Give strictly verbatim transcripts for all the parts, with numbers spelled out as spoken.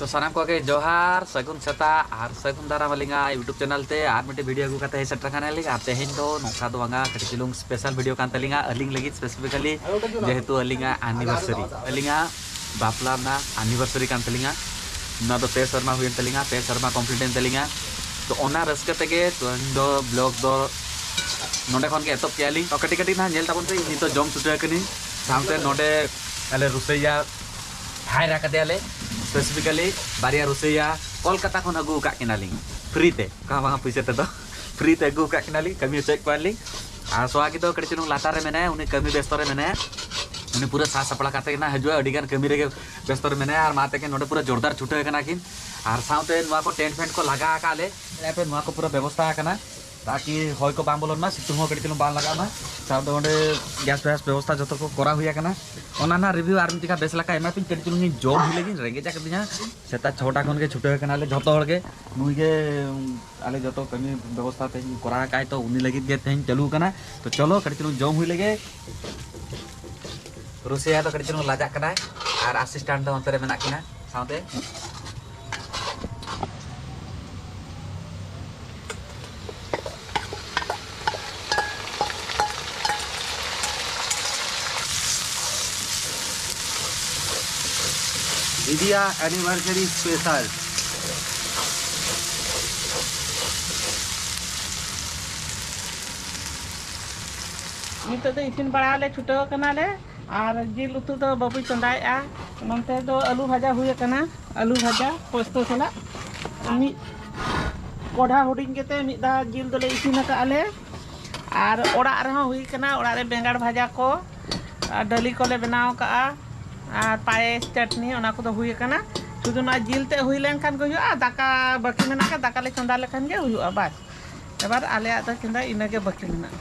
ᱛᱚ ᱥᱟᱱᱟᱢ ᱠᱚᱜᱮ ᱡᱚᱦᱟᱨ, ᱥᱟᱹᱜᱩᱱ ᱥᱮᱛᱟᱜ ᱟᱨ ᱥᱟᱹᱜᱩᱱ ᱫᱟᱨᱟᱢ ᱟᱹᱞᱤᱧᱟᱜ YouTube ᱪᱮᱱᱮᱞ ᱛᱮ ᱟᱨ ᱢᱤᱫᱴᱮᱱ ᱵᱷᱤᱰᱤᱭᱳ ᱟᱹᱜᱩ ᱠᱟᱛᱮ ᱦᱮᱡ ᱥᱮᱴᱮᱨ ᱟᱠᱟᱱᱟᱞᱤᱧ᱾ ᱟᱨ ᱛᱮᱦᱮᱧ ᱫᱚ ᱱᱚᱝᱠᱟ ᱫᱚ ᱵᱟᱝᱟ, ᱠᱟᱹᱴᱤᱡ ᱪᱩᱞᱩᱝ ᱥᱯᱮᱥᱟᱞ ᱵᱷᱤᱰᱤᱭᱳ ᱠᱟᱱ ᱛᱟᱹᱞᱤᱧᱟ ᱟᱹᱞᱤᱧ ᱞᱟᱹᱜᱤᱫ ᱥᱯᱮᱥᱤᱯᱷᱤᱠᱟᱞᱤ, ᱡᱮᱦᱮᱛᱩ ᱟᱹᱞᱤᱧᱟᱜ ᱮᱱᱤᱵᱷᱟᱨᱥᱟᱨᱤ, ᱟᱹᱞᱤᱧᱟᱜ ᱵᱟᱯᱞᱟ ᱨᱮᱱᱟᱜ ᱮᱱᱤᱵᱷᱟᱨᱥᱟᱨᱤ ᱠᱟᱱ ᱛᱟᱹᱞᱤᱧᱟ᱾ ᱱᱚᱣᱟ ᱫᱚ ᱯᱮ ᱥᱮᱨᱢᱟ ᱦᱩᱭᱮᱱ ᱛᱟᱹᱞᱤᱧᱟ, ᱯᱮ ᱥᱮᱨᱢᱟ ᱠᱚᱢᱯᱞᱤᱴ ᱮᱱ ᱛᱟᱹᱞᱤᱧᱟ᱾ ᱛᱚ ᱚᱱᱟ ᱨᱟᱹᱥᱠᱟᱹ ᱛᱮᱜᱮ ᱛᱮᱦᱮᱧ ᱫᱚ ᱵᱞᱚᱜ ᱫᱚ ᱱᱚᱰᱮ ᱠᱷᱚᱱ ᱜᱮ ᱮᱛᱚᱦᱚᱵ ᱠᱮᱜᱼᱟ ᱞᱤᱧ᱾ ᱛᱚ ᱠᱟᱹᱴᱤᱡ ᱠᱟᱹᱴᱤᱡ ᱱᱟᱦᱟᱜ ᱧᱮᱞ ᱛᱟᱵᱚᱱ ᱯᱮ, ᱤᱧ ᱱᱤᱛᱚᱜ ᱡᱚᱢ ᱪᱷᱩᱴᱟᱹᱣ ᱠᱟᱹᱱᱟᱹᱧ᱾ ᱥᱟᱶᱛᱮ ᱱᱚᱰᱮ ᱟᱞᱮ ᱨᱩᱥᱟᱹᱭᱟ ᱦᱟᱭᱨᱟ ᱠᱟᱫᱮᱭᱟᱞᱮ, ᱥᱯᱮᱥᱤᱯᱷᱤᱠᱟᱞᱤ ᱵᱟᱨᱭᱟ ᱨᱩᱥᱟᱹᱭᱟ ᱠᱳᱞᱠᱟᱛᱟ ᱠᱷᱚᱱ ᱟᱹᱜᱩ ᱟᱠᱟᱫ ᱠᱤᱱᱟᱞᱤᱧ ᱯᱷᱨᱤ ᱛᱮ, ᱚᱠᱟ ᱦᱚᱸ ᱵᱟᱝᱟ ᱯᱩᱭᱥᱟᱹ ᱛᱮᱫᱚ᱾ ᱯᱷᱨᱤ ᱛᱮ ᱟᱹᱜᱩ ᱟᱠᱟᱫ ᱠᱤᱱᱟᱞᱤᱧ, ᱠᱟᱹᱢᱤ ᱦᱚᱪᱚᱭᱮᱫ ᱠᱚᱣᱟᱞᱤᱧ᱾ ᱟᱨ ᱥᱚᱣᱟᱜᱤ ᱫᱚ ᱠᱟᱹᱴᱤᱡ ᱪᱩᱞᱩᱝ ᱞᱟᱛᱟᱨ ᱨᱮ ᱢᱮᱱᱟᱭᱟ, ᱩᱱᱤ ᱠᱟᱹᱢᱤ ᱵᱮᱥᱛᱚ ᱨᱮ ᱢᱮᱱᱟᱭᱟ᱾ ᱩᱱᱤ ᱯᱩᱨᱟᱹ ᱥᱟᱡᱽ ᱥᱟᱯᱲᱟᱣ ᱠᱟᱛᱮ ᱜᱮ ᱱᱟᱜ ᱦᱤᱡᱩᱜᱼᱟ, ᱟᱹᱰᱤ ᱜᱟᱱ ᱠᱟᱹᱢᱤ ᱨᱮᱜᱮ ᱵᱮᱥᱛᱚ ᱨᱮ ᱢᱮᱱᱟᱭᱟ᱾ ᱟᱨ ᱢᱟ ᱛᱟᱹᱠᱤᱱ ᱱᱚᱰᱮ ᱯᱩᱨᱟᱹ ᱡᱳᱨᱫᱟᱨ ᱪᱷᱩᱴᱟᱹᱣ ᱠᱟᱱᱟ ᱠᱤᱱ᱾ ᱟᱨ ᱥᱟᱶᱛᱮ ᱱᱚᱣᱟ ᱠᱚ ᱴᱮᱱᱴ ᱯᱷᱮᱱᱴ ᱠᱚ ᱞᱟᱜᱟ ᱟᱠᱟᱫ ᱞᱮ, ᱧᱮᱞ ᱯᱮ ᱱᱚᱣᱟ ᱠᱚ ᱯᱩᱨᱟᱹ ᱵᱮᱵᱚᱥᱛᱷᱟ ᱟᱠᱟᱱᱟ, ᱛᱟᱠᱤ ᱦᱚᱭ ᱠᱚ ᱵᱟᱝ ᱵᱚᱞᱚᱱ ᱢᱟ, ᱥᱤᱛᱩᱝ ᱦᱚᱸ ᱠᱟᱹᱴᱤᱡ ᱪᱩᱞᱩᱝ ᱵᱟᱝ ᱞᱟᱜᱟᱜ ᱢᱟ᱾ ᱥᱟᱶᱛᱮ ᱚᱸᱰᱮ ᱜᱮᱥ ᱯᱷᱮᱥ ᱵᱮᱵᱚᱥᱛᱷᱟ ᱡᱚᱛᱚ ᱠᱚ ᱠᱚᱨᱟᱣ ᱦᱩᱭ ᱟᱠᱟᱱᱟ᱾ ᱚᱱᱟ ᱨᱮᱱᱟᱜ ᱨᱤᱵᱷᱤᱭᱩ ᱟᱨ ᱢᱤᱫ ᱡᱚᱠᱷᱟ ᱵᱮᱥ ᱞᱮᱠᱟ ᱮᱢᱟ ᱯᱮ, ᱠᱟᱹᱴᱤᱡ ᱪᱩᱞᱩᱝ ᱤᱧ ᱡᱚᱢ ᱦᱩᱭ ᱞᱮᱜᱤᱧ, ᱨᱮᱸᱜᱮᱡ ᱟᱠᱟᱫᱤᱧᱟ᱾ ᱥᱮᱛᱟᱜ ᱪᱷᱚᱴᱟ ᱠᱷᱚᱱ ᱜᱮ ᱪᱷᱩᱴᱟᱹᱣ ᱠᱟᱱᱟᱞᱮ ᱡᱷᱚᱛᱚ ᱦᱚᱲ ᱜᱮ᱾ ᱱᱩᱭ ᱜᱮ, ᱩᱢ, ᱟᱞᱮ ᱡᱚᱛᱚ ᱠᱟᱹᱢᱤ ᱵᱮᱵᱚᱥᱛᱷᱟ ᱛᱮᱦᱮᱧ ᱠᱚᱨᱟᱣ ᱟᱠᱟᱫ, ᱛᱚ ᱩᱱᱤ ᱞᱟᱹᱜᱤᱫ ᱜᱮ ᱛᱮᱦᱮᱧ ᱪᱟᱹᱞᱩ ᱟᱠᱟᱱᱟ᱾ ᱛᱚ ᱪᱚᱞᱚ ᱠᱟᱹᱴᱤᱡ ᱪᱩᱞᱩᱝ ᱡᱚᱢ ᱦᱩᱭ ᱞᱮᱜᱮ᱾ ᱨᱩᱥᱤᱭᱟ ᱫᱚ ᱠᱟᱹᱴᱤᱡ ᱪᱩᱞᱩᱝ ᱞᱟᱡᱟᱜ ᱠᱟᱱᱟᱭ ᱟᱨ ᱟᱥᱤᱥᱴᱮᱱᱴ ᱫᱚ ᱚᱱᱛᱮ ᱨᱮ ᱢᱮᱱᱟᱜ ᱠᱤᱱᱟ ᱥᱟᱶᱛᱮ᱾ ᱫᱤᱫᱤᱭᱟᱜ ᱮᱱᱤᱵᱷᱟᱨᱥᱟᱨᱤ ᱥᱯᱮᱥᱟᱞ᱾ ᱱᱤᱛᱚᱜ ᱫᱚ ᱤᱥᱤᱱ ᱵᱟᱲᱟ ᱞᱮ ᱪᱷᱩᱴᱟᱹᱣ ᱠᱟᱱᱟᱞᱮ᱾ ᱟᱨ ᱡᱤᱞ ᱩᱛᱩ ᱫᱚ ᱵᱟᱹᱵᱩᱭ ᱪᱚᱸᱫᱟᱭᱮᱜᱼᱟ᱾ ᱱᱚᱱᱛᱮ ᱫᱚ ᱟᱹᱞᱩ ᱵᱷᱟᱡᱟ ᱦᱩᱭ ᱟᱠᱟᱱᱟ, ᱟᱹᱞᱩ ᱵᱷᱟᱡᱟ ᱯᱳᱥᱛᱚ ᱥᱟᱞᱟᱜ᱾ ᱢᱤᱫ ᱠᱚᱲᱦᱟ ᱦᱩᱰᱤᱧ ᱠᱟᱛᱮ ᱢᱤᱫ ᱫᱷᱟᱣ ᱡᱤᱞ ᱫᱚᱞᱮ ᱤᱥᱤᱱ ᱟᱠᱟᱫᱼᱟ ᱞᱮ᱾ ᱟᱨ ᱚᱲᱟᱜ ᱨᱮᱦᱚᱸ ᱦᱩᱭ ᱟᱠᱟᱱᱟ, ᱚᱲᱟᱜ ᱨᱮ ᱵᱮᱸᱜᱟᱲ ᱵᱷᱟᱡᱟ ᱠᱚ ᱟᱨ ᱰᱟᱹᱞᱤ ᱠᱚᱞᱮ ᱵᱮᱱᱟᱣ ᱟᱠᱟᱫᱼᱟ᱾ ᱟᱨ ᱯᱟᱭᱮᱥ, ᱪᱟᱴᱱᱤ, ᱚᱱᱟ ᱠᱚᱫᱚ ᱦᱩᱭ ᱟᱠᱟᱱᱟ᱾ ᱥᱩᱫᱷᱩ ᱱᱚᱣᱟ ᱡᱤᱞ ᱛᱮᱫ ᱦᱩᱭ ᱞᱮᱱᱠᱷᱟᱱ ᱜᱮ ᱦᱩᱭᱩᱜᱼᱟ, ᱫᱟᱠᱟ ᱵᱟᱹᱠᱤ ᱢᱮᱱᱟᱜ ᱠᱷᱟᱱ ᱫᱟᱠᱟ ᱞᱮ ᱪᱚᱸᱫᱟ ᱞᱮᱠᱷᱟᱱ ᱜᱮ ᱦᱩᱭᱩᱜᱼᱟ, ᱵᱟᱥ᱾ ᱮᱵᱟᱨ ᱟᱞᱮᱭᱟᱜ ᱫᱚ ᱪᱚᱸᱫᱟ ᱤᱱᱟᱹᱜᱮ ᱵᱟᱹᱠᱤ ᱢᱮᱱᱟᱜᱼᱟ᱾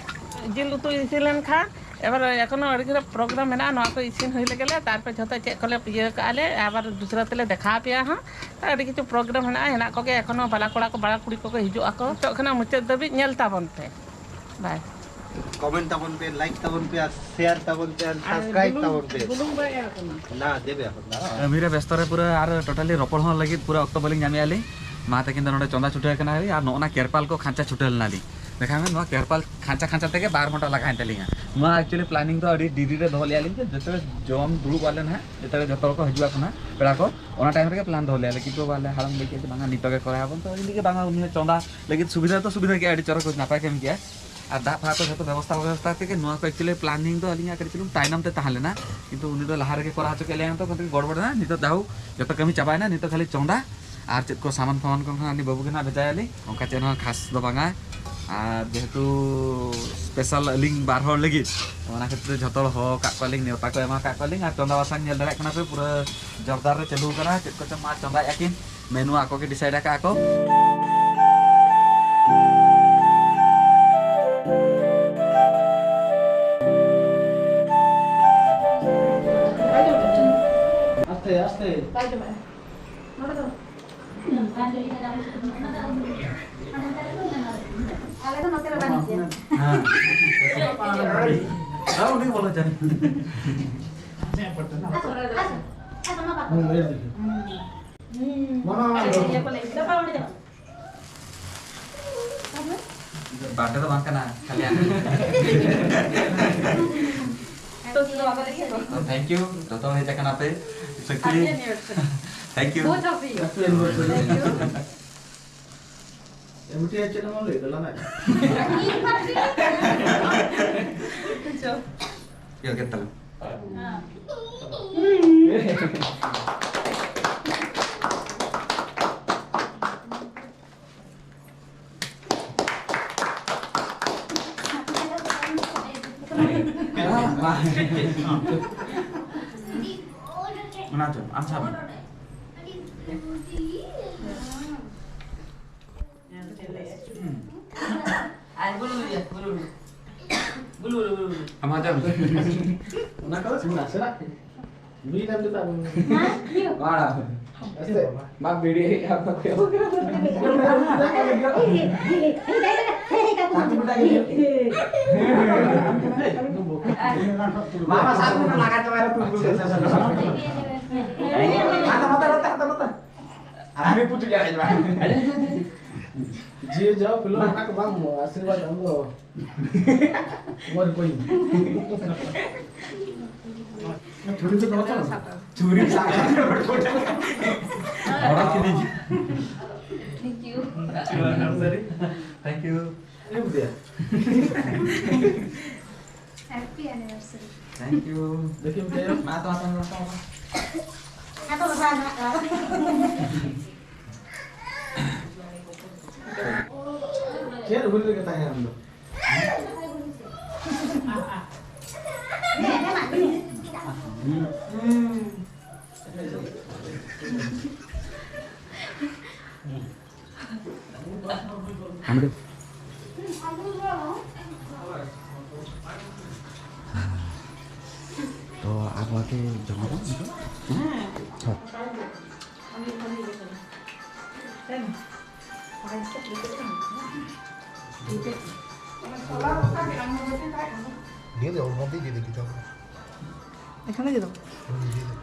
ᱡᱤᱞ ᱩᱛᱩ ᱤᱥᱤᱱ ᱞᱮᱱᱠᱷᱟᱱ ᱮᱵᱟᱨ ᱮᱠᱷᱚᱱᱳ ᱟᱹᱰᱤ ᱜᱷᱟᱹᱲᱤᱡ ᱯᱨᱳᱜᱨᱟᱢ ᱢᱮᱱᱟᱜᱼᱟ, ᱱᱚᱣᱟ ᱠᱚ ᱤᱥᱤᱱ ᱦᱩᱭ ᱞᱮᱜᱮ ᱞᱮ, ᱛᱟᱨᱯᱚᱨ ᱡᱷᱚᱛᱚ ᱪᱮᱫ ᱠᱚᱞᱮ ᱤᱭᱟᱹ ᱠᱟᱜᱼᱟ ᱞᱮ, ᱟᱵᱟᱨ ᱫᱩᱥᱨᱟ ᱛᱮᱞᱮ ᱫᱮᱠᱷᱟᱣ ᱟᱯᱮᱭᱟ ᱦᱟᱸᱜ᱾ ᱟᱹᱰᱤ ᱠᱤᱪᱷᱩ ᱯᱨᱳᱜᱨᱟᱢ ᱢᱮᱱᱟᱜᱼᱟ, ᱦᱮᱱᱟᱜ ᱠᱚᱜᱮ ᱮᱠᱷᱚᱱᱳ ᱵᱟᱞᱟ ᱠᱚᱲᱟ ᱠᱚ, ᱵᱟᱞᱟ ᱠᱩᱲᱤ ᱠᱚᱠᱚ ᱦᱤᱡᱩᱜ ᱟᱠᱚ᱾ ᱱᱤᱛᱚᱜ ᱠᱷᱚᱱᱟᱜ ᱢᱩᱪᱟᱹᱫ ᱫᱷᱟᱹᱵᱤᱡ ᱧᱮᱞ ᱛᱟᱵᱚᱱ ᱯᱮ᱾ ᱵᱟᱭ᱾ ᱠᱚᱢᱮᱱᱴ ᱛᱟᱵᱚᱱ ᱯᱮ, ᱞᱟᱭᱤᱠ ᱛᱟᱵᱚᱱ ᱯᱮ, ᱟᱨ ᱥᱮᱭᱟᱨ ᱛᱟᱵᱚᱱ ᱯᱮ, ᱟᱨ ᱥᱟᱵᱥᱠᱨᱟᱭᱤᱵ ᱛᱟᱵᱚᱱ ᱯᱮ᱾ ᱵᱩᱞᱩᱝ ᱵᱟᱭ ᱮᱨ ᱟᱠᱟᱱᱟ᱾ ᱱᱟ ᱫᱮᱵᱮ ᱟᱠᱚ ᱫᱟ᱾ ᱠᱟᱹᱢᱤ ᱨᱮ ᱵᱮᱥᱛᱚ ᱨᱮ ᱯᱩᱨᱟᱹ ᱟᱨ ᱴᱳᱴᱟᱞᱤ ᱨᱚᱯᱚᱲ ᱦᱚᱸ ᱞᱟᱹᱜᱤᱫ ᱯᱩᱨᱟᱹ ᱚᱠᱛᱚ ᱵᱟᱹᱞᱤᱧ ᱧᱟᱢᱮᱫᱼᱟ ᱞᱤᱧ᱾ ᱢᱟ ᱛᱟᱹᱠᱤᱱ ᱫᱚ ᱱᱚᱰᱮ ᱪᱚᱸᱫᱟ ᱪᱷᱩᱴᱟᱹᱣ ᱠᱟᱱᱟ ᱟᱨ ᱱᱚᱜᱼᱚ ᱱᱟ ᱠᱮᱨᱯᱟᱞ ᱠᱚ ᱠᱷᱟᱧᱪᱟ ᱪᱷᱩᱴᱟᱹᱣ ᱞᱮᱱᱟ ᱞᱤᱧ᱾ ᱫᱮᱠᱷᱟᱣ ᱢᱮ, ᱱᱚᱣᱟ ᱠᱮᱨᱯᱟᱞ ᱠᱷᱟᱧᱪᱟ ᱠᱷᱟᱧᱪᱟ ᱛᱮᱜᱮ ᱵᱟᱨ ᱜᱷᱚᱱᱴᱟ ᱞᱟᱜᱟᱣᱮᱱ ᱛᱟᱹᱞᱤᱧᱟ᱾ ᱱᱚᱣᱟ ᱮᱠᱪᱩᱭᱮᱞᱤ ᱯᱞᱟᱱᱤᱝ ᱫᱚ ᱟᱹᱰᱤ ᱰᱮᱨᱤ ᱨᱮ ᱫᱚᱦᱚ ᱞᱮᱫᱼᱟ ᱞᱤᱧ, ᱡᱮ ᱡᱚᱛᱚ ᱡᱚᱢ ᱫᱩᱲᱩᱵ ᱟᱞᱮ ᱱᱟᱦᱟᱜ, ᱡᱚᱛᱚ ᱡᱚᱛᱚ ᱦᱚᱲ ᱠᱚ ᱦᱤᱡᱩᱜ ᱟᱠᱚ ᱱᱟᱦᱟᱜ ᱯᱮᱲᱟ ᱠᱚ, ᱚᱱᱟ ᱴᱟᱭᱤᱢ ᱨᱮᱜᱮ ᱯᱞᱟᱱ ᱫᱚᱦᱚ ᱞᱮᱫᱼᱟ ᱞᱮ᱾ ᱠᱤᱱᱛᱩ ᱵᱟᱞᱮ ᱦᱟᱲᱟᱢ ᱞᱟᱹᱭ ᱠᱮᱫ ᱡᱮ ᱵᱟᱝᱟ ᱱᱤᱛᱚᱜ ᱜᱮ ᱠᱚᱨᱟᱣ ᱟᱵᱚᱱ, ᱛᱚ ᱤᱧ ᱞᱟᱹᱭ ᱠᱮᱫ ᱵᱟᱝᱟ ᱩᱱᱤ ᱦᱚᱸ ᱪᱚᱸᱫᱟ ᱞᱟᱹᱜᱤᱫ ᱥᱩᱵᱤᱫᱷᱟ ᱛᱚ ᱥᱩᱵᱤᱫᱷᱟ ᱜᱮᱭᱟ, ᱟᱹᱰᱤ ᱪᱚᱨᱚᱠ ᱱᱟᱯᱟᱭ ᱠᱟᱹᱢᱤ ᱠᱮᱜᱼᱟ᱾ ᱟᱨ ᱫᱟᱜ ᱯᱷᱟᱜ ᱠᱚ ᱡᱷᱚᱛᱚ ᱵᱮᱵᱚᱥᱛᱷᱟ ᱵᱮᱵᱚᱥᱛᱷᱟ ᱛᱮᱜᱮ ᱱᱚᱣᱟ ᱠᱚ ᱮᱠᱪᱩᱭᱮᱞᱤ ᱯᱞᱟᱱᱤᱝ ᱫᱚ ᱟᱹᱞᱤᱧᱟᱜ ᱠᱟᱹᱴᱤᱡ ᱪᱩᱞᱩᱝ ᱛᱟᱭᱱᱚᱢ ᱛᱮ ᱛᱟᱦᱮᱸ ᱞᱮᱱᱟ, ᱠᱤᱱᱛᱩ ᱩᱱᱤ ᱫᱚ ᱞᱟᱦᱟ ᱨᱮᱜᱮ ᱠᱚᱨᱟᱣ ᱦᱚᱪᱚ ᱠᱮᱫ ᱞᱮᱭᱟ, ᱛᱚ ᱠᱟᱹᱴᱤᱡ ᱜᱚᱲᱵᱚᱲ ᱮᱱᱟ᱾ ᱱᱤᱛᱚᱜ ᱫᱟᱦᱩ ᱡᱚᱛᱚ ᱠᱟᱹᱢᱤ ᱪᱟᱵᱟᱭᱮᱱᱟ, ᱱᱤᱛᱚᱜ ᱠᱷᱟᱹᱞᱤ ᱪᱚᱸᱫᱟ ᱟᱨ ᱪᱮᱫ ᱠᱚ ᱥᱟᱢᱟᱱ ᱯᱷᱟᱢᱟᱱ ᱠᱚ ᱱᱟᱦᱟᱜ ᱩᱱᱤ ᱵᱟᱹᱵᱩ ᱜᱮ ᱱᱟᱦᱟᱜ ᱵᱷᱮᱡᱟᱭᱟᱞᱤᱧ, ᱚᱱᱠᱟ ᱪᱮᱫ ᱦᱚᱸ ᱠᱷᱟᱥ ᱫᱚ ᱵᱟᱝᱟ᱾ ᱟᱨ ᱡᱮᱦᱮᱛᱩ ᱥᱯᱮᱥᱟᱞ ᱟᱹᱞᱤᱧ ᱵᱟᱨ ᱦᱚᱲ ᱞᱟᱹᱜᱤᱫ, ᱚᱱᱟ ᱠᱷᱟᱹᱛᱤᱨ ᱛᱮ ᱡᱷᱚᱛᱚ ᱦᱚᱲ ᱦᱚᱦᱚ ᱟᱠᱟᱫ ᱠᱚᱣᱟᱞᱤᱧ, ᱱᱮᱣᱛᱟ ᱠᱚ ᱮᱢᱟ ᱟᱠᱟᱫ ᱠᱚᱣᱟᱞᱤᱧ᱾ ᱟᱨ ᱪᱚᱸᱫᱟ ᱵᱟᱥᱟᱝ ᱧᱮᱞ ᱫᱟᱲᱮᱭᱟᱜ ᱠᱟᱱᱟ ᱯᱮ, ᱯᱩᱨᱟᱹ ᱡᱳᱨᱫᱟᱨ ᱨᱮ ᱪᱟᱹᱞᱩ ᱟᱠᱟᱱᱟ, ᱪᱮᱫ ᱠᱚᱪᱚᱝ ᱢᱟ ᱪᱚᱸᱫᱟᱭᱮᱫᱼᱟ ᱠᱤᱱ᱾ ᱢᱮᱱᱩ ᱟᱠᱚ ᱜᱮ ᱰᱤᱥᱟᱭᱤᱰ ᱟᱠᱟᱫᱼᱟ ᱠᱚ᱾ ᱟᱥᱛᱮ, ᱟᱥᱛᱮ᱾ ᱵᱟᱭ ᱡᱚᱢᱟ᱾ ᱱᱚᱰᱮ ᱫᱚ᱾ ᱟᱞᱮ ᱫᱚ ᱱᱚᱛᱮ ᱨᱮ ᱵᱟᱹᱱᱩᱜ ᱞᱮᱭᱟ᱾ ᱦᱮᱸ᱾ ᱦᱮᱸ, ᱩᱱᱤ ᱵᱚᱞᱚ ᱪᱟᱞ᱾ ᱦᱩᱸ, ᱞᱟᱹᱭ ᱫᱤᱧ᱾ ᱦᱩᱸ᱾ ᱢᱟᱢᱟ, ᱢᱟᱢᱟ᱾ ᱤᱭᱟᱹ ᱠᱚ ᱞᱟᱹᱭ ᱠᱮᱫᱟ, ᱵᱟᱝ ᱚᱸᱰᱮ ᱪᱟᱞᱟᱜ᱾ ᱵᱟᱨᱛᱷᱰᱮ ᱫᱚ ᱵᱟᱝ ᱠᱟᱱᱟ, ᱠᱷᱟᱹᱞᱤ ᱟᱹᱜᱩ᱾ ᱛᱚ, ᱥᱩᱫᱷᱩ ᱵᱟᱵᱟ ᱞᱟᱹᱜᱤᱫ ᱫᱚ᱾ ᱛᱚ, thank you, ᱡᱚᱛᱚ ᱦᱚᱲ ᱦᱮᱡ ᱟᱠᱟᱱᱟ ᱯᱮ᱾ It's actually, happy anniversary. Thank you. Both of you. Happy anniversary. Thank you. M T I ᱪᱮᱫ ᱮᱢ ᱞᱟᱹᱭ ᱫᱟ, ᱞᱟᱸᱫᱟ? ᱤᱧ ᱯᱟᱹᱨᱥᱤ᱾ ᱪᱚ᱾ ᱭᱟ, ᱜᱮᱫ ᱛᱟᱞᱟᱝ᱾ ᱦᱮᱸ᱾ ᱚᱱᱟ ᱪᱚ, ᱟᱢ ᱥᱟᱵ ᱢᱮ᱾ ᱦᱩᱸ᱾ ᱟᱨ ᱵᱩᱞᱩ, ᱵᱩᱞᱩ, ᱵᱩᱞᱩ᱾ ᱵᱩᱞᱩ, ᱵᱩᱞᱩ, ᱵᱩᱞᱩ, ᱵᱩᱞᱩ᱾ ᱟᱢᱟᱜ ᱫᱚ? ᱚᱱᱟ ᱠᱚᱫᱚ ᱥᱩᱱᱟ, ᱥᱩᱱᱟ᱾ ᱵᱤᱱ ᱟᱢ ᱪᱮᱫᱟᱜ ᱵᱟᱢ ᱦᱮᱸ? ᱵᱟᱝ᱾ ᱟᱥᱛᱮ᱾ ᱵᱟᱝ, ᱵᱤᱲᱤ ᱟᱢ ᱫᱚ ᱠᱚᱭᱚᱜ ᱠᱟᱱᱟ᱾ ᱢᱟᱢᱟ ᱥᱟᱵ ᱢᱮ, ᱞᱟᱜᱟ ᱪᱟᱵᱟᱭ ᱨᱮ ᱛᱩᱞ ᱜᱚᱞ ᱠᱟᱛᱮ᱾ ᱦᱟᱱᱛᱮ, ᱱᱚᱛᱮ, ᱱᱚᱛᱮ, ᱱᱚᱛᱮ, ᱱᱚᱛᱮ᱾ ᱟᱨ ᱦᱟᱱᱮ ᱯᱩᱛᱩ ᱡᱟᱜᱟᱭ ᱵᱟᱝ᱾ ᱡᱤᱣᱤ ᱡᱟᱣ ᱯᱷᱤᱞᱢ ᱚᱱᱟ ᱠᱚ ᱵᱟᱝ ᱮᱢᱚᱜᱼᱟ, ᱟᱥᱤᱨᱵᱟᱫᱽ ᱮᱢ ᱫᱚ᱾ ᱢᱚᱡᱽ ᱵᱟᱹᱧ᱾ ᱪᱷᱩᱨᱤ ᱫᱚ ᱫᱚᱦᱚ ᱠᱟᱜ ᱢᱮ᱾ ᱪᱷᱩᱨᱤ ᱥᱟᱵ ᱠᱟᱛᱮ ᱦᱚᱲ ᱠᱚ ᱴᱷᱮᱱ᱾ ᱦᱚᱲ ᱪᱤᱞᱤ ᱡᱤ-? Thank you. Thank you. ᱮᱢ ᱫᱮᱭᱟ᱾ Happy anniversary. Thank you. ᱫᱮᱠᱷᱤ ᱢᱤᱫᱴᱮᱡ᱾ ᱢᱟ ᱛᱚ, ᱢᱟ ᱛᱚ, ᱢᱟ ᱛᱚ, ᱢᱟ ᱛᱚ᱾ ᱟᱫᱚ ᱵᱟᱵᱟ ᱱᱟᱜ᱾ ᱪᱮᱫ ᱦᱩᱭ ᱞᱮᱠᱟ ᱛᱟᱦᱮᱸ ᱟᱢ ᱫᱚ? ᱦᱩᱸ᱾ ᱟᱢ ᱫᱚ? ᱛᱚ, ᱟᱨ ᱱᱚᱣᱟ ᱠᱤ ᱡᱚᱢᱟ ᱵᱚᱱ? ᱦᱮᱸ᱾ ᱦᱳᱭ᱾ ᱫᱤᱭᱮ দে, ওর মধ্যেই দিয়ে দে, কিছু হবে না। এখানে দিয়ে দাও। হুম, দিয়ে দে।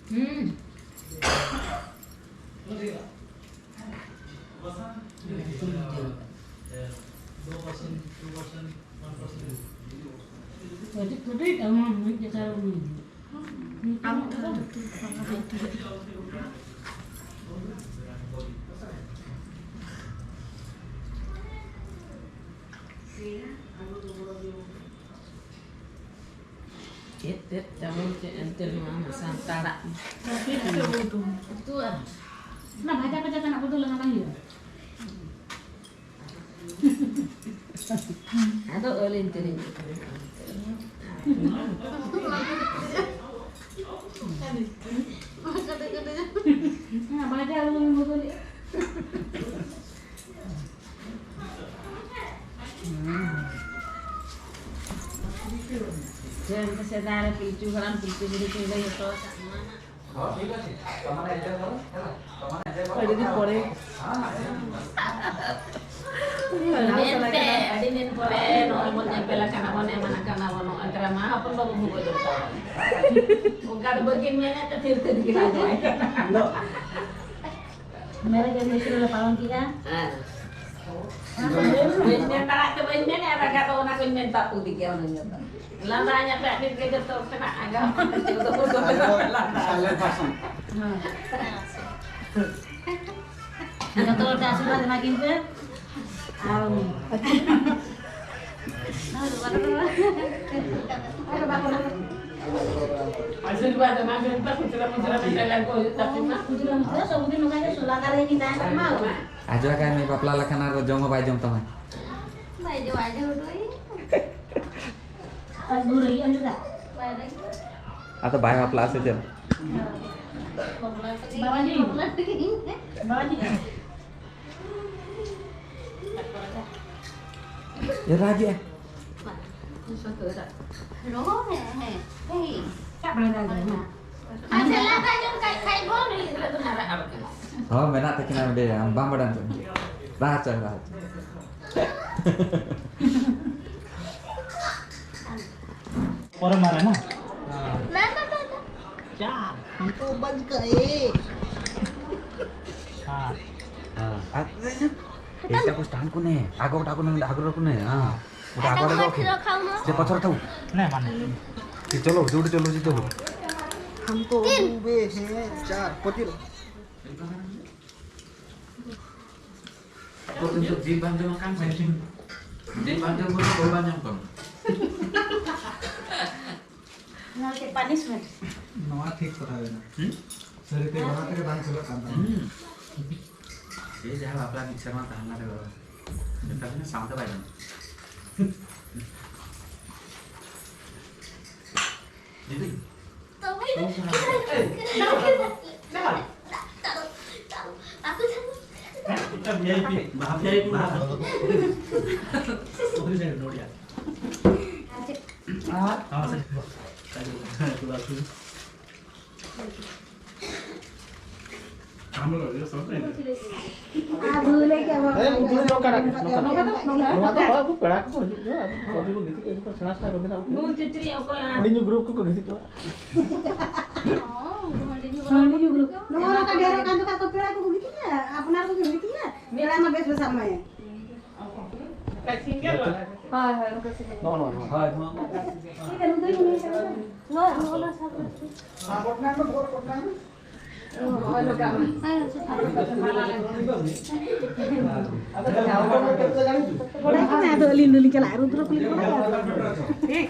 হুম। ᱠᱟᱹᱴᱤᱡ ᱠᱟᱹᱴᱤᱡ ᱮᱢᱟᱢ ᱢᱤᱫ ᱡᱚᱠᱷᱟ ᱨᱮ ᱩᱱᱤ᱾ ᱟᱢ ᱫᱚ ᱪᱮᱫ ᱛᱮᱫ ᱪᱟᱣᱞᱮ ᱪᱮᱫ ᱮᱱᱛᱮ ᱱᱚᱣᱟ ᱢᱟ ᱥᱟᱱᱛᱟᱲᱟᱜ ᱢᱟ᱾ ᱪᱮᱫ ᱛᱮᱫ ᱩᱛᱩ? ᱩᱛᱩ ᱟᱨ ᱚᱱᱟ ᱵᱷᱟᱡᱟ ᱵᱷᱟᱡᱟ ᱛᱮᱱᱟᱜ ᱵᱚᱫᱚᱞ ᱞᱟᱜᱟᱣ ᱵᱟᱝ ᱦᱩᱭᱩᱜᱼᱟ᱾ ᱟᱫᱚ ᱟᱹᱞᱤᱧ ᱛᱮᱞᱤᱧ ᱩᱛᱩᱭᱟ᱾ ᱦᱮᱸ, ᱵᱷᱟᱡᱟ ᱟᱹᱞᱩ ᱵᱚᱫᱚᱞᱮᱜᱼᱟ᱾ ᱥᱮᱫᱟᱭ ᱨᱮ ᱯᱤᱞᱪᱩ ᱦᱟᱲᱟᱢ ᱯᱤᱞᱪᱩ ᱵᱩᱲᱦᱤ ᱠᱤᱱ ᱞᱟᱹᱭ ᱦᱚᱴᱚ ᱟᱠᱟᱫ ᱱᱚᱣᱟ ᱱᱟᱜ᱾ ᱦᱚᱸ, ᱴᱷᱤᱠ ᱟᱪᱷᱮ᱾ ᱛᱟᱨ ᱢᱟᱱᱮ ᱮᱱᱛᱮ ᱨᱮᱦᱚᱸ, ᱦᱮᱸ, ᱛᱟᱨ ᱢᱟᱱᱮ ᱮᱱᱛᱮ ᱨᱮᱦᱚᱸ, ᱟᱹᱰᱤ ᱫᱤᱱ ᱯᱚᱨᱮ᱾ ᱦᱮᱸ, ᱦᱮᱸ, ᱦᱮᱸ᱾ ᱢᱮᱱᱛᱮ ᱟᱹᱰᱤ ᱫᱤᱱ ᱯᱚᱨᱮ ᱱᱚᱜᱼᱚᱭ ᱵᱚᱱ ᱧᱮᱯᱮᱞ ᱟᱠᱟᱱᱟ ᱵᱚᱱ, ᱮᱢᱟᱱ ᱟᱠᱟᱱᱟ ᱵᱚᱱ, ᱱᱚᱜᱼᱚᱭ ᱛᱟᱨᱟ ᱢᱟ ᱦᱚᱯᱚᱱ ᱵᱟᱹᱵᱩ ᱵᱷᱩᱜᱟᱹᱜ ᱫᱚᱨᱠᱟᱨ᱾ ᱚᱱᱠᱟ ᱫᱚ ᱵᱟᱹᱠᱤᱱ ᱢᱮᱱᱮᱫ ᱛᱮ ᱛᱷᱤᱨ ᱛᱷᱤᱨ ᱜᱮ ᱨᱟᱡᱽ ᱟᱭ ᱠᱟᱱᱟ᱾ ᱫᱚ ᱢᱮᱨᱮᱡ ᱮᱱᱤᱵᱷᱟᱨᱥᱟᱨᱤ ᱞᱮ ᱯᱟᱞᱚᱱ ᱠᱮᱜᱼᱟ᱾ ᱦᱮᱸ᱾ ᱵᱟᱹᱧ ᱢᱮᱱ ᱫᱟᱲᱮᱭᱟᱜ ᱛᱮ ᱵᱟᱹᱧ ᱢᱮᱱᱮᱫᱼᱟ, ᱵᱟᱠᱷᱟᱱ ᱫᱚ ᱚᱱᱟ ᱠᱚᱧ ᱢᱮᱱ ᱛᱟᱯᱩᱫ ᱜᱮᱭᱟ, ᱚᱱᱟᱧ ᱢᱮᱱᱫᱟ᱾ ᱞᱟᱸᱫᱟ ᱧᱟᱯᱮ ᱟᱹᱰᱤ ᱜᱮ ᱡᱚᱛᱚ ᱥᱮᱱᱟᱜ ᱟᱸᱜᱟ ᱞᱟᱸᱫᱟ᱾ Silent person. ᱦᱮᱸ᱾ ᱡᱚᱛᱚ ᱦᱚᱲ ᱛᱮ ᱟᱥᱤᱨᱵᱟᱫᱽ ᱮᱢᱟ ᱠᱤᱱ ᱯᱮ᱾ ᱟᱨ ᱟᱥᱤᱨᱵᱟᱫᱽ ᱮᱢᱟ ᱠᱤᱱ ᱯᱮ, ᱠᱷᱩᱪᱨᱟᱹ ᱢᱩᱪᱨᱟᱹ ᱢᱤᱫᱴᱟᱝ ᱜᱟᱱ ᱠᱚ ᱦᱩᱭᱩᱜ ᱛᱟᱯᱮ ᱢᱟ᱾ ᱠᱷᱩᱪᱨᱟᱹ ᱢᱩᱪᱨᱟᱹ ᱥᱚᱵᱫᱤᱱ ᱱᱚᱝᱠᱟ ᱜᱮ ᱥᱚᱞᱟ ᱫᱟᱨᱮ ᱜᱮ ᱛᱟᱦᱮᱱ ᱢᱟ᱾ ᱟᱡᱚ ᱟᱠᱟᱭ ᱢᱮ ᱵᱟᱯᱞᱟ ᱞᱮᱠᱷᱟᱱ ᱟᱨ ᱡᱚᱢ ᱦᱚᱸ ᱵᱟᱭ ᱡᱚᱢ ᱛᱟᱢᱟ᱾ ᱵᱟᱭ ᱡᱚᱢ, ᱟᱡᱚ ᱦᱚᱴᱚᱭ᱾ ᱟᱨ ᱜᱩᱨ ᱦᱩᱭᱩᱜᱼᱟ ᱚᱸᱰᱮ ᱫᱚ᱾ ᱵᱟᱭ ᱞᱟᱹᱜᱤᱫ᱾ ᱟᱫᱚ ᱵᱟᱭ ᱵᱟᱯᱞᱟᱜᱼᱟ ᱥᱮ ᱪᱮᱫ? ᱵᱟᱵᱟᱡᱤ᱾ ᱵᱟᱵᱟᱡᱤ᱾ ᱮ ᱨᱟᱡᱮ᱾ ᱨᱚᱦᱚ ᱦᱮᱸ, ᱦᱮᱸ, ᱦᱮᱸ᱾ ᱪᱟᱯᱲᱟ ᱫᱟᱞ ᱫᱟᱞ ᱢᱟ᱾ ᱟᱪᱪᱷᱟ, ᱞᱟᱸᱫᱟ ᱡᱚᱝ ᱠᱷᱟᱡ, ᱠᱷᱟᱡ ᱵᱚᱱ ᱦᱩᱭᱩᱜ ᱨᱮ ᱫᱚ ᱱᱟᱨᱟ ᱟᱨ ᱠᱟᱱᱟ᱾ ᱦᱚᱸ, ᱢᱮᱱᱟᱜ ᱛᱟᱹᱠᱤᱱᱟ ᱚᱸᱰᱮ, ᱟᱢ ᱵᱟᱢ ᱵᱟᱰᱟᱭ ᱛᱟᱹᱠᱤᱱᱟ᱾ ᱨᱟᱦᱟ ᱪᱚᱭ, ᱨᱟᱦᱟ ᱪᱚᱭ᱾ ᱯᱚᱨᱮ ᱢᱟᱨᱮ ᱱᱟ? ᱪᱟᱨ, ᱦᱟᱢᱠᱳ ᱵᱟᱡ ᱜᱟᱭᱮ᱾ ᱪᱟᱨ᱾ ᱦᱮᱸ, ᱟᱨ ᱮᱴᱟ ᱠᱚ ᱥᱴᱟᱱ ᱠᱚ ᱱᱮ, ᱟᱜᱚ ᱚᱴᱟ ᱠᱚ ᱱᱮ, ᱟᱜᱚ ᱠᱚ ᱱᱮ, ᱦᱮᱸ᱾ ᱚᱴᱟ ᱟᱜᱚ ᱚᱴᱟ ᱠᱚ᱾ ᱪᱮ ᱯᱟᱛᱷᱚᱨ ᱛᱷᱟᱣ᱾ ᱱᱮ ᱢᱟᱱᱮ᱾ ᱪᱮ ᱪᱚᱞᱚ, ᱡᱳᱨ ᱪᱚᱞᱚ, ᱡᱳᱨ ᱪᱚᱞᱚ᱾ ᱦᱟᱢᱠᱳ ᱰᱩᱵᱮ ᱦᱮ ᱪᱟᱨ, ᱯᱚᱛᱤ ᱨᱚ᱾ ᱛᱚ ᱠᱤᱱᱛᱩ ᱡᱤᱞ ᱵᱟᱝ ᱡᱚᱢ ᱠᱟᱱ ᱥᱮ? ᱡᱤᱞ ᱵᱟᱝ ᱡᱚᱢ ᱠᱟᱱ, ᱵᱟᱝ ᱡᱚᱢ ᱠᱟᱱ᱾ ᱱᱚᱣᱟ ᱪᱮᱫ punishment? ᱱᱚᱣᱟ ᱴᱷᱤᱠ ᱠᱚᱨᱟᱣ ᱮᱱᱟ᱾ ᱦᱩᱸ? ᱥᱟᱹᱨᱤᱛᱮ ᱚᱱᱟ ᱛᱮᱜᱮ ᱵᱟᱝ ᱥᱮᱞᱚᱜ ᱠᱟᱱ ᱛᱟᱦᱮᱸᱫ᱾ ᱦᱩᱸ᱾ ᱮᱭ ᱡᱟᱦᱟᱸ ᱵᱟᱯᱞᱟ ᱢᱤᱫ ᱥᱮᱨᱢᱟ ᱛᱟᱦᱮᱸ ᱞᱮᱱᱟ ᱵᱟᱵᱟ᱾ ᱱᱮᱛᱟᱨ ᱫᱚ ᱥᱟᱶᱛᱮ ᱵᱟᱭ ᱧᱟᱢᱚᱜ᱾ ᱫᱤᱫᱤ᱾ ᱵᱟᱦᱟ ᱯᱮ ᱵᱟᱦᱟ᱾ ᱱᱚᱰᱤᱭᱟ᱾ ᱟᱨ ᱱᱚᱣᱟ ᱫᱚ ᱦᱚᱲ ᱠᱚ, ᱯᱮᱲᱟ ᱠᱚ ᱦᱤᱡᱩᱜ ᱜᱮᱭᱟ, ᱟᱫᱚ ᱠᱚ ᱜᱤᱛᱤᱡ ᱠᱚᱜᱼᱟ, ᱥᱮᱬᱟ ᱥᱮᱬᱟ ᱠᱚ ᱢᱮᱱᱟᱜ ᱠᱚᱣᱟ᱾ ᱦᱩᱰᱤᱧ ᱜᱨᱩᱯ ᱠᱚᱠᱚ ᱜᱤᱛᱤᱡ ᱠᱚᱜᱼᱟ᱾ ᱦᱩᱰᱤᱧ ᱜᱨᱩᱯ᱾ ᱱᱚᱣᱟ ᱱᱚᱝᱠᱟ ᱰᱷᱮᱨᱚᱜ ᱠᱟᱱ ᱫᱚ ᱠᱷᱟᱡ ᱠᱚ ᱯᱮᱲᱟ ᱠᱚᱠᱚ ᱜᱤᱛᱤᱡᱟ, ᱟᱯᱱᱟᱨ ᱠᱚᱠᱚ ᱜᱤᱛᱤᱡᱟ, ᱯᱮᱲᱟ ᱢᱟ ᱵᱮᱥ ᱵᱮᱥ ᱟᱢᱟᱭᱟ᱾ ᱦᱳᱭ, ᱦᱳᱭ, ᱱᱚᱝᱠᱟ ᱥᱤᱝᱜᱮᱞ ᱵᱟᱞᱟ᱾ ᱱᱚᱜᱼᱚ ᱱᱚᱣᱟ, ᱱᱚᱣᱟ᱾ ᱦᱳᱭ, ᱱᱚᱣᱟ᱾ ᱱᱚᱣᱟ, ᱱᱚᱣᱟ, ᱱᱚᱣᱟ᱾ ᱟᱫᱚ ᱟᱹᱞᱤᱧ ᱫᱚᱞᱤᱧ ᱪᱟᱞᱟᱜᱼᱟ, ᱨᱩᱫᱨᱚ ᱠᱚᱞᱤᱧ ᱵᱟᱲᱟᱭᱟ᱾ ᱦᱮᱸ,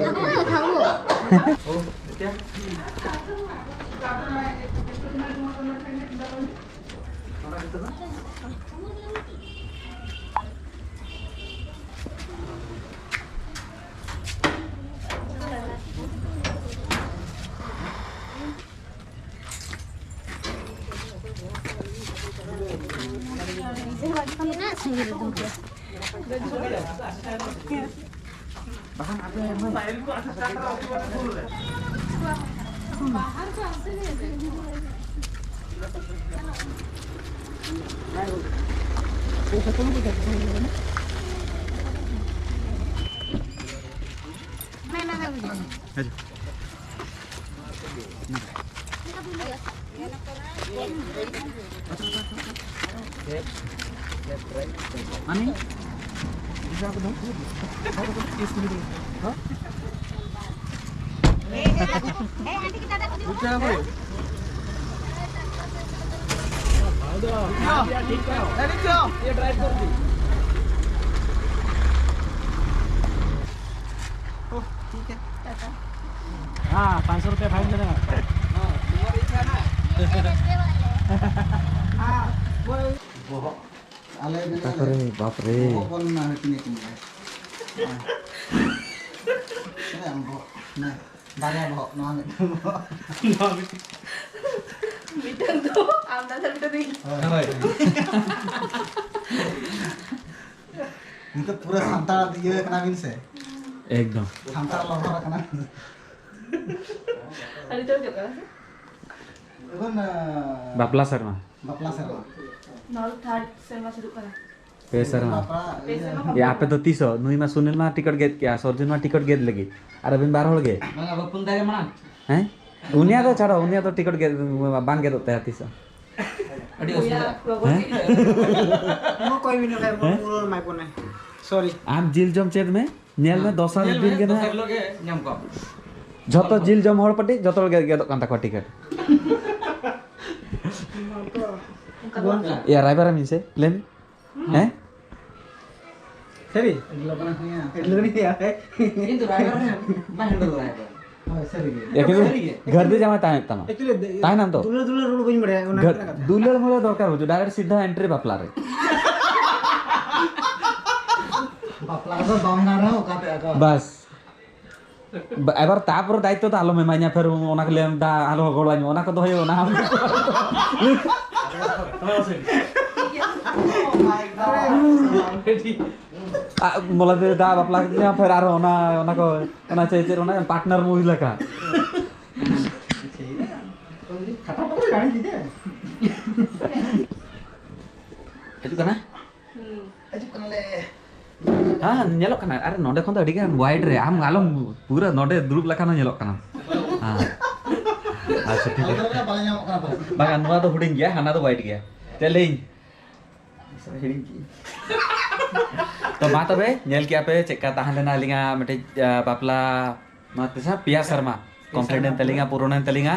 ᱟᱵᱚ ᱫᱚ ᱠᱷᱟᱵᱚ᱾ ठीक है, टाटा। हाँ, पाँच सौ रुपया फाइन देना। हाँ, तुम्हारी इच्छा ना। हाँ, वो ᱵᱚᱦᱚᱜ, ᱟᱞᱮ ᱚᱠᱟ ᱠᱚᱨᱮ? ᱵᱟᱯ ᱨᱮ᱾ ᱵᱚᱦᱚᱜ ᱵᱚᱞ ᱢᱮᱱᱟᱜᱼᱟ, ᱦᱟᱹᱴᱤᱧ ᱟᱹᱠᱤᱱ ᱠᱟᱱᱟ᱾ ᱦᱮᱸ᱾ ᱛᱤᱱᱟᱹᱜ ᱮᱢ ᱵᱚᱦᱚᱜ? ᱱᱮ, ᱵᱟᱨᱭᱟ ᱵᱚᱦᱚᱜ, ᱱᱚᱣᱟ ᱢᱤᱫᱴᱟᱝ ᱵᱚᱦᱚᱜ᱾ ᱱᱚᱣᱟ ᱢᱤᱫᱴᱟᱝ᱾ ᱢᱤᱫᱴᱟᱝ ᱫᱚ ᱟᱢ ᱫᱟᱫᱟ, ᱢᱤᱫᱴᱟᱝ ᱫᱚ ᱤᱧ᱾ ᱦᱳᱭ᱾ ᱱᱤᱛᱚᱜ ᱯᱩᱨᱟᱹ ᱥᱟᱱᱛᱟᱲ ᱤᱭᱟᱹ ᱠᱟᱱᱟ ᱵᱤᱱ ᱥᱮ? ᱮᱠᱫᱚᱢ᱾ ᱥᱟᱱᱛᱟᱲ ᱞᱚᱵᱷᱟᱨ ᱠᱟᱱᱟ ᱵᱤᱱ᱾ ᱟᱹᱰᱤ ᱡᱳᱨ ᱦᱩᱭᱩᱜ ᱠᱟᱱᱟ ᱥᱮ? ᱮᱠᱷᱚᱱ, ᱟᱸ, ᱵᱟᱯᱞᱟ ᱥᱮᱨᱢᱟ᱾ ᱵᱟᱯᱞᱟ ᱥᱮᱨᱢᱟ᱾ ᱱᱚᱣᱟ ᱫᱚ ᱛᱷᱟᱨᱰ ᱥᱮᱨᱢᱟ ᱪᱟᱹᱞᱩᱜ ᱠᱟᱱᱟ᱾ ᱯᱮ ᱥᱮᱨᱢᱟ᱾ ᱵᱟᱯᱞᱟ, ᱯᱮ ᱥᱮᱨᱢᱟ᱾ ᱤᱭᱟᱹ, ᱟᱯᱮ ᱫᱚ ᱛᱤᱥᱚᱜ? ᱱᱩᱭ ᱢᱟ ᱥᱩᱱᱤᱞ ᱢᱟ ᱴᱤᱠᱤᱴ ᱜᱮᱫ ᱠᱮᱜᱼᱟ, ᱥᱚᱨᱡᱩᱱ ᱢᱟ ᱴᱤᱠᱤᱴ ᱜᱮᱫ ᱞᱟᱹᱜᱤᱫ, ᱟᱨ ᱟᱹᱵᱤᱱ ᱵᱟᱨ ᱦᱚᱲ ᱜᱮ? ᱵᱟᱝᱟ, ᱵᱟᱹᱯᱩᱱ ᱫᱟ ᱜᱮ ᱢᱟᱲᱟᱝ᱾ ᱦᱮᱸ? ᱩᱱᱤᱭᱟᱜ ᱫᱚ ᱪᱷᱟᱲᱚ, ᱩᱱᱤᱭᱟᱜ ᱫᱚ ᱴᱤᱠᱤᱴ ᱜᱮᱫ, ᱵᱟᱝ ᱜᱮᱫᱚᱜ ᱛᱟᱭᱟ ᱛᱤᱥ ᱦᱚᱸ᱾ ᱟᱹᱰᱤ ᱚᱥᱩᱵᱤᱫᱷᱟ᱾ ᱦᱮᱸ? ᱚᱠᱚᱭ ᱵᱤᱱ ᱞᱟᱹᱭ ᱦᱮᱸ? ᱨᱩᱣᱟᱹᱲ ᱮᱢᱟᱭ ᱠᱚᱱᱮ᱾ ᱥᱚᱨᱤ᱾ ᱟᱢ ᱡᱤᱞ ᱡᱚᱢ ᱪᱮᱫ ᱢᱮ, ᱧᱮᱞ ᱢᱮ ᱦᱮᱸ᱾ ᱫᱚᱥᱟᱨ ᱧᱮᱞ ᱫᱤᱱ ᱢᱮ, ᱜᱮ ᱫᱚᱥᱟᱨ ᱱᱟᱦᱟᱜ᱾ ᱦᱤᱞᱳᱜ ᱜᱮ ᱧᱟᱢ ᱠᱚᱣᱟ᱾ ᱡᱷᱚᱛᱚ ᱡᱤᱞ ᱡᱚᱢ ᱦᱚᱲ ᱯᱟᱹᱴᱤ, ᱡᱷᱚᱛᱚ ᱦᱚᱲ ᱜᱮ ᱜᱮᱫᱚᱜ ᱠᱟᱱ ᱛᱟᱠᱚᱣᱟ ᱴᱤᱠᱤᱴ᱾ ᱚᱱᱠᱟ ᱫᱚ ᱵᱟᱝ ᱠᱟᱱᱟ᱾ ᱭᱟ, ᱨᱟᱭᱵᱟᱨ ᱢᱤᱧ ᱥᱮ, ᱞᱟᱹᱭ ᱢᱮ᱾ ᱦᱮᱸ? ᱥᱟᱹᱨᱤ? ᱮᱴᱞᱚ ᱠᱟᱱᱟ ᱦᱩᱭᱟ᱾ ᱮᱴᱞᱚ ᱠᱟᱱᱟ ᱦᱩᱭᱟ᱾ ᱤᱧ ᱫᱚ ᱨᱟᱭᱵᱟᱨ ᱦᱮᱸ, ᱵᱟᱭ ᱦᱮᱱᱰᱚᱞ ᱫᱟᱲᱮᱭᱟᱜ ᱠᱟᱱᱟ᱾ ᱦᱳᱭ, ᱥᱟᱹᱨᱤ ᱜᱮ᱾ ᱮᱠᱮᱱ ᱥᱟᱹᱨᱤ ᱜᱮ᱾ ᱜᱷᱟᱹᱨᱫᱤ ᱡᱟᱢᱟᱭ ᱛᱟᱦᱮᱸ ᱠᱟᱱᱟ᱾ Actually, ᱫᱮ-, ᱛᱟᱦᱮᱱᱟᱢ ᱛᱚ? ᱫᱩᱞᱟᱹᱲ, ᱫᱩᱞᱟᱹᱲ ᱨᱚᱲ ᱵᱟᱹᱧ ᱵᱟᱲᱟᱭᱟ, ᱚᱱᱟ ᱜᱷᱟᱹ-, ᱠᱟᱛᱷᱟ᱾ ᱫᱩᱞᱟᱹᱲ ᱢᱩᱞᱟᱹᱲ ᱫᱚᱨᱠᱟᱨ ᱵᱟᱹᱪᱩᱜ, direct ᱥᱤᱫᱷᱟ entry ᱵᱟᱯᱞᱟ ᱨᱮ᱾ ᱵᱟᱯᱞᱟ ᱨᱮᱫᱚ ᱵᱟᱝ ᱦᱮᱱᱟ ᱨᱮᱦᱚᱸ ᱚᱠᱟᱛᱮ ᱟᱠᱚ? ᱵᱟᱥ᱾ ᱵᱟ-, ᱮᱵᱟᱨ ᱛᱟᱯᱚᱨ ᱫᱟᱭᱤᱛᱛᱚ ᱫᱚ ᱟᱞᱚᱢ ᱮᱢᱟᱧᱟ, ᱯᱷᱮᱨ ᱚᱱᱟ ᱠᱚ ᱞᱟᱹᱭᱟᱢ ᱫᱟ, ᱟᱞᱚ ᱜᱚᱲᱚᱧ ᱢᱮ, ᱚᱱᱟ ᱠᱚᱫᱚ ᱦᱩᱭᱩᱜᱼᱟ, ᱚᱱᱟ ᱦᱚᱸ᱾ ᱟ, ᱵᱚᱞᱮ ᱫᱮ ᱫᱟ ᱵᱟᱯᱞᱟ ᱠᱮᱫᱤᱧᱟ, ᱯᱷᱮᱨ ᱟᱨᱦᱚᱸ ᱚᱱᱟ, ᱚᱱᱟ ᱠᱚ, ᱚᱱᱟ ᱪᱮᱫ, ᱪᱮᱫ, ᱚᱱᱟ partner movie ᱞᱮᱠᱟ᱾ ᱦᱤᱡᱩᱜ ᱠᱟᱱᱟ? ᱦᱩᱸ᱾ ᱦᱤᱡᱩᱜ ᱠᱟᱱᱟᱞᱮ᱾ ᱦᱮᱸ, ᱧᱮᱞᱚᱜ ᱠᱟᱱᱟ᱾ ᱟᱨ ᱱᱚᱰᱮ ᱠᱷᱚᱱ ᱫᱚ ᱟᱹᱰᱤ ᱜᱟᱱ wide ᱨᱮ, ᱟᱢ ᱟᱞᱚᱢ, ᱯᱩᱨᱟᱹ ᱱᱚᱰᱮ ᱫᱩᱲᱩᱵ ᱞᱮᱠᱷᱟᱱ ᱦᱚᱸ ᱧᱮᱞᱚᱜ ᱠᱟᱱᱟ᱾ ᱦᱮᱸ᱾ ᱟᱪᱪᱷᱟ, ᱴᱷᱤᱠ ᱜᱮᱭᱟ᱾ ᱵᱟᱞᱮ ᱧᱟᱢᱚᱜ ᱠᱟᱱᱟ ᱯᱟᱞᱮ᱾ ᱵᱟᱝᱟ, ᱱᱚᱣᱟ ᱫᱚ ᱦᱩᱰᱤᱧ ᱜᱮᱭᱟ, ᱦᱟᱱᱟ ᱫᱚ wide ᱜᱮᱭᱟ᱾ ᱪᱮᱫ ᱞᱟᱹᱭᱟᱹᱧ? ᱦᱤᱲᱤᱧ ᱠᱮᱫᱟᱹᱧ᱾ ᱛᱚ ᱢᱟ ᱛᱚᱵᱮ, ᱧᱮᱞ ᱠᱮᱜᱼᱟ ᱯᱮ ᱪᱮᱫᱠᱟ ᱛᱟᱦᱮᱸ ᱞᱮᱱᱟ ᱟᱹᱞᱤᱧᱟᱜ ᱢᱤᱫᱴᱤᱡ, ᱟ, ᱵᱟᱯᱞᱟ, ᱱᱚᱣᱟ ᱛᱤᱥ ᱦᱟᱸᱜ? ᱯᱮᱭᱟ ᱥᱮᱨᱢᱟ᱾ ᱯᱮᱭᱟ complete ᱥᱮᱨᱢᱟ ᱮᱱ ᱛᱟᱹᱞᱤᱧᱟ, ᱯᱩᱨᱟᱹᱣ᱾ ᱯᱩᱨᱚᱱ ᱮᱱ ᱛᱟᱹᱞᱤᱧᱟ᱾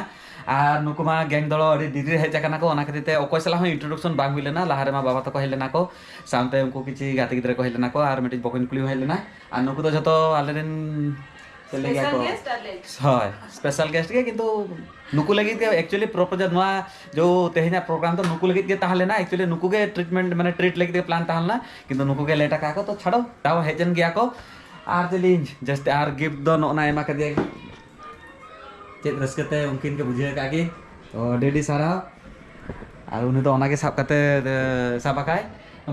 ᱟᱨ ᱱᱩᱠᱩ ᱢᱟ gang ᱫᱚᱞ ᱟᱹᱰᱤ ᱰᱮᱨᱤ ᱨᱮ ᱦᱮᱡ ᱟᱠᱟᱱᱟ ᱠᱚ, ᱚᱱᱟ ᱠᱷᱟᱹᱛᱤᱨ ᱛᱮ ᱚᱠᱚᱭ ᱥᱟᱞᱟᱜ ᱦᱚᱸ introduction ᱵᱟᱝ ᱦᱩᱭ ᱞᱮᱱᱟ᱾ ᱞᱟᱦᱟ ᱨᱮᱢᱟ ᱵᱟᱵᱟ ᱛᱟᱠᱚ ᱦᱮᱡ ᱞᱮᱱᱟ ᱠᱚ, ᱥᱟᱶᱛᱮ ᱩᱱᱠᱩ ᱠᱤᱪᱷᱤ ᱜᱟᱛᱮ ᱜᱤᱫᱽᱨᱟᱹ ᱠᱚ ᱦᱮᱡ ᱞᱮᱱᱟ ᱠᱚ, ᱟᱨ ᱢᱤᱫᱴᱤᱡ ᱵᱚᱠᱚᱧ ᱠᱩᱲᱤ ᱦᱚᱸ ᱦᱮᱡ ᱞᱮᱱᱟ᱾ ᱟᱨ ᱱᱩᱠᱩ ᱫᱚ ᱡᱷᱚᱛᱚ ᱟᱞᱮ ᱨᱮᱱ ᱪᱮᱫ ᱞᱟᱹᱭ ᱜᱮᱭᱟ special ᱠᱚ? Guest ᱟᱞᱮ᱾ ᱦᱳᱭ, special guest ᱜᱮ, ᱠᱤᱱᱛᱩ ᱱᱩᱠᱩ ᱞᱟᱹᱜᱤᱫ ᱜᱮ actually proposal, ᱱᱚᱣᱟ ᱡᱚ ᱛᱮᱦᱮᱧᱟᱜ program ᱫᱚ ᱱᱩᱠᱩ ᱞᱟᱹᱜᱤᱫ ᱜᱮ ᱛᱟᱦᱮᱸ ᱞᱮᱱᱟ᱾ Actually ᱱᱩᱠᱩ ᱜᱮ treatment, ᱢᱟᱱᱮ treat ᱞᱟᱹᱜᱤᱫ ᱜᱮ plan ᱛᱟᱦᱮᱸ ᱞᱮᱱᱟ, ᱠᱤᱱᱛᱩ ᱱᱩᱠᱩ ᱜᱮ late ᱟᱠᱟᱫ ᱠᱚ, ᱛᱚ ᱪᱷᱟᱲᱚ, ᱛᱟᱣ ᱦᱮᱡ ᱮᱱ ᱜᱮᱭᱟ ᱠᱚ᱾ ᱟᱨ ᱪᱮᱫ ᱞᱤᱧ ᱡᱟᱹᱥᱛᱤ, ᱟᱨ gift ᱫᱚ ᱱᱚᱜᱼᱚ ᱱᱟ ᱮᱢᱟ ᱠᱟᱫᱮᱭᱟ, ᱪᱮᱫ ᱨᱟᱹᱥᱠᱟᱹ ᱛᱮ ᱩᱱᱠᱤᱱ ᱠᱤᱱ ᱵᱩᱡᱷᱟᱹᱣ ᱠᱟᱜ ᱜᱮ᱾ ᱛᱚ ᱟᱹᱰᱤ ᱟᱹᱰᱤ ᱥᱟᱨᱦᱟᱣ᱾ ᱟᱨ ᱩᱱᱤ ᱫᱚ ᱚᱱᱟᱜᱮ ᱥᱟᱵ ᱠᱟᱛᱮ ᱮ, ᱥᱟᱵ ᱟᱠᱟᱭ᱾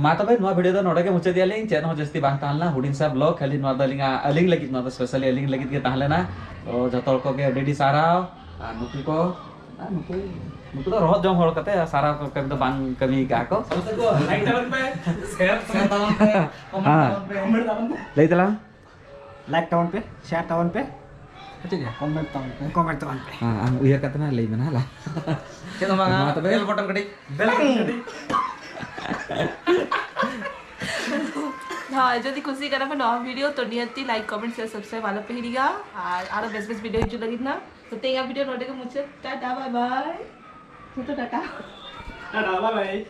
ᱢᱟ ᱛᱚᱵᱮ ᱱᱚᱣᱟ ᱵᱷᱤᱰᱤᱭᱳ ᱫᱚ ᱱᱚᱰᱮ ᱜᱮ ᱢᱩᱪᱟᱹᱫ ᱮᱫᱟ ᱞᱤᱧ᱾ ᱪᱮᱫ ᱦᱚᱸ ᱡᱟᱹᱥᱛᱤ ᱵᱟᱝ ᱛᱟᱦᱮᱸ ᱞᱮᱱᱟ, ᱦᱩᱰᱤᱧ ᱥᱟ ᱵᱞᱚᱜ, ᱠᱷᱟᱹᱞᱤ ᱱᱚᱣᱟ ᱫᱚ ᱟᱹᱞᱤᱧᱟᱜ, ᱟᱹᱞᱤᱧ ᱞᱟᱹᱜᱤᱫ, ᱱᱚᱣᱟ ᱫᱚ ᱥᱯᱮᱥᱟᱞᱤ ᱟᱹᱞᱤᱧ ᱞᱟᱹᱜᱤᱫ ᱜᱮ ᱛᱟᱦᱮᱸ ᱞᱮᱱᱟ᱾ ᱛᱚ ᱡᱚᱛᱚ ᱦᱚᱲ ᱠᱚᱜᱮ ᱟᱹᱰᱤ ᱟᱹᱰᱤ ᱥᱟᱨᱦᱟᱣ᱾ ᱟᱨ ᱱᱩᱠᱩ ᱠᱚ, ᱟᱨ ᱱᱩᱠᱩ, ᱱᱩᱠᱩ ᱫᱚ ᱨᱚᱦᱚᱫ ᱡᱚᱢ ᱦᱚᱲ ᱠᱟᱛᱮ ᱥᱟᱨᱟ ᱠᱟᱹᱢᱤ ᱫᱚ ᱵᱟᱝ ᱠᱟᱹᱢᱤ ᱠᱟᱜᱼᱟ ᱠᱚ᱾ ᱞᱟᱭᱤᱠ ᱛᱟᱵᱚᱱ ᱯᱮ, ᱥᱮᱭᱟᱨ ᱛᱟᱵᱚᱱ ᱯᱮ, ᱠᱚᱢᱮᱱᱴ ᱦᱮᱸ᱾ ᱛᱟᱵᱚᱱ ᱯᱮ, ᱠᱚᱢᱮᱱᱴ ᱛᱟᱵᱚᱱ ᱯᱮ᱾ ᱞᱟᱹᱭ ᱛᱟᱞᱟᱝ᱾ ᱞᱟᱭᱤᱠ ᱛᱟᱵᱚᱱ ᱯᱮ, ᱥᱮᱭᱟᱨ ᱛᱟᱵᱚᱱ ᱯᱮ, ᱴᱷᱤᱠ ᱜᱮᱭᱟ? ᱠᱚᱢᱮᱱᱴ ᱛᱟᱵᱚᱱ ᱯᱮ᱾ ᱠᱚᱢᱮᱱᱴ ᱛᱟᱵᱚᱱ ᱯᱮ᱾ ᱦᱮᱸ, ᱟᱢ ᱩᱭᱦᱟᱹᱨ ᱠᱟᱛᱮ ᱱᱟᱜ ᱞᱟᱹᱭ ᱢᱮ ᱱᱟᱦᱟᱜ ᱞᱟ᱾ ᱪᱮᱫ ᱦᱚᱸ ᱵᱟᱝᱟ, ᱢᱟ ᱛᱚᱵᱮ᱾ ᱵᱮᱞ ᱵᱚᱴᱚᱱ ᱠᱟᱹᱴᱤᱡ, ᱵᱮᱞ ᱵᱚᱴᱚᱱ ᱠᱟᱹᱴᱤᱡ᱾ ᱦᱳᱭ, ᱡᱩᱫᱤ ᱠᱩᱥᱤ ᱠᱟᱱᱟ ᱯᱮ ᱱᱚᱣᱟ ᱵᱷᱤᱰᱤᱭᱳ, ᱛᱚ ᱱᱤᱦᱟᱹᱛᱤ ᱞᱟᱭᱤᱠ, ᱠᱚᱢᱮᱱᱴ, ᱥᱮᱭᱟᱨ, ᱥᱟᱵᱥᱠᱨᱟᱭᱤᱵ ᱟᱞᱚ ᱯᱮ ᱦᱤᱲᱤᱧᱟ᱾ ᱟᱨ ᱟᱨᱚ ᱵᱮᱥ ᱵᱮᱥ ᱵᱷᱤᱰᱤᱭᱳ ᱦᱤᱡᱩᱜ ᱞᱟᱹᱜᱤᱫ ᱱᱟ᱾ ᱛᱚ ᱛᱮᱦᱮᱧᱟᱜ ᱵᱷᱤᱰᱤᱭᱳ ᱱᱚᱰᱮ ᱜᱮ ᱢᱩᱪᱟᱹᱫ᱾ ᱴᱟᱴᱟ, ᱵᱟᱭ ᱵᱟᱭ᱾ ᱡᱚᱛᱚ ᱴᱟᱴᱟ᱾ ᱴᱟᱴᱟ, ᱵᱟᱭ ᱵᱟᱭ᱾